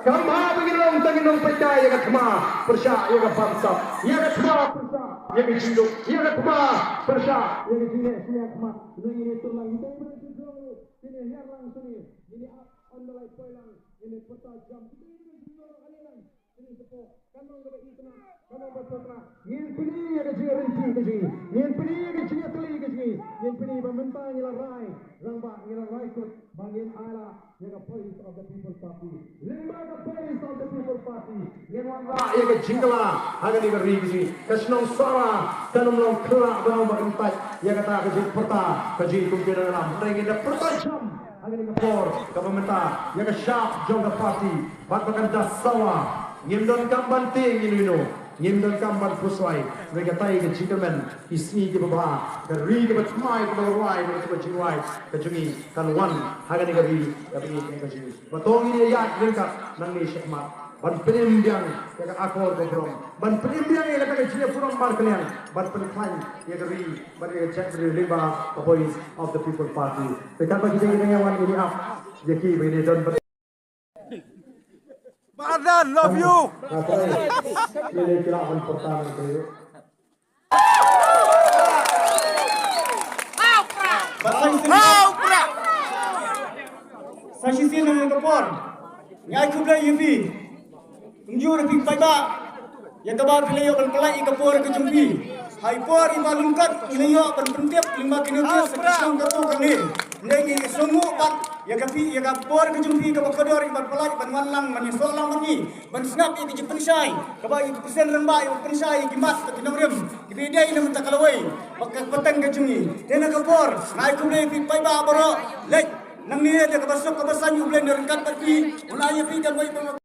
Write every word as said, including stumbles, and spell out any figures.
Kam bha ba ngin long tang ngin long pyrshah ïa ka thma, pyrshah ïa ka bamsap, ïa ka thma pyrshah ïa ka jingduk, ïa ka thma pyrshah ïa ka jingleh, ïa ka thma. Ngin ïa tur lang, ngin ïa hiar lang sini, ngin ïa ap on the light poi lang, ngin ïa pyrta jam. Ngin ïa pyrta jam. Kan long kaba itynnad, kan long kaba itynnad. Ngin pyni ïa ka jingïaryntih ka jong ngi. Ngin pyni ïa ka jingïatylli ka jong ngi. Ngin pyni ba mynta ngi la rai, rangbah, ngi la rai kut ba ngin ai la ïa ka Voice of the People Party. Lyngba ka Voice of the People Party ngin wanrah ïa ka jingkylla ha kane ka ri ka jong ngi. Ka shnong Sohra kan ym long khyllah ban ong ba kan pait ïa kata ka jingpyrta ka jong ngi kum ki nongïalam. Hynrei ngin da pyrta jam ha kane ka por kaba mynta ïa ka shap jong ka party. Bad ba kan da sawa, ngim donkam ban tieng ïano ïano, ngim donkam ban pyrshah, hynrei katai ka jingkyrmen, ki sngi kiba bha, ka ri kaba thymmai kaba rwai, kaba thymmai jingrwai ka jong ngi kan wan ha kane ka ri kaba ïeit ka jong ngi. Ba to ngin ïa ïaid ryngkat nangne shakhmat ban pynim biang ïa ka akor ka burom, ban pynim biang ïa kata ka jingïaburom markylliang, ban pynkhlaiñ ïa ka ri bad ïa ka jaitbynriew lyngba ka Voice of the People Party. Te katba kita ngi dang ïa wan, ngin ïa ap ïa ki ba ngin ïa don. Bah Ardan, love you. Sa shisien na ka por, nga ai khublei ïa phi. Kumjuh ruh phi paidbah, ïa kaba phi la ïoh ban pynlait ïa ka por ka jong phi. Ha i por iba lyngkot ngi la ïoh ban pyntip lyngba ki notice ha ki shnong katto katne. Hynrei ngi sngewnguh pat ïa ka phi, ïa ka por ka jong phi kaba kordor ïa ban pynlait, ban wan lang, ban ïasoh lang bad ngi, ban sngap ïa ka jingpynshai kaba ïa ki pyrshah rangbah, ïa ka pynshai ïa ki mat bad ki nongrim kiba ïadei na ka bynta ka lawei bad ka pateng ka jong ngi. Te na ka por nga ai khublei ïa phi paidbah baroh. Leit nangne da kaba suk kaba saiñ, U Blei un ryngkat bad phi, un ai ïa phi ka lawei ba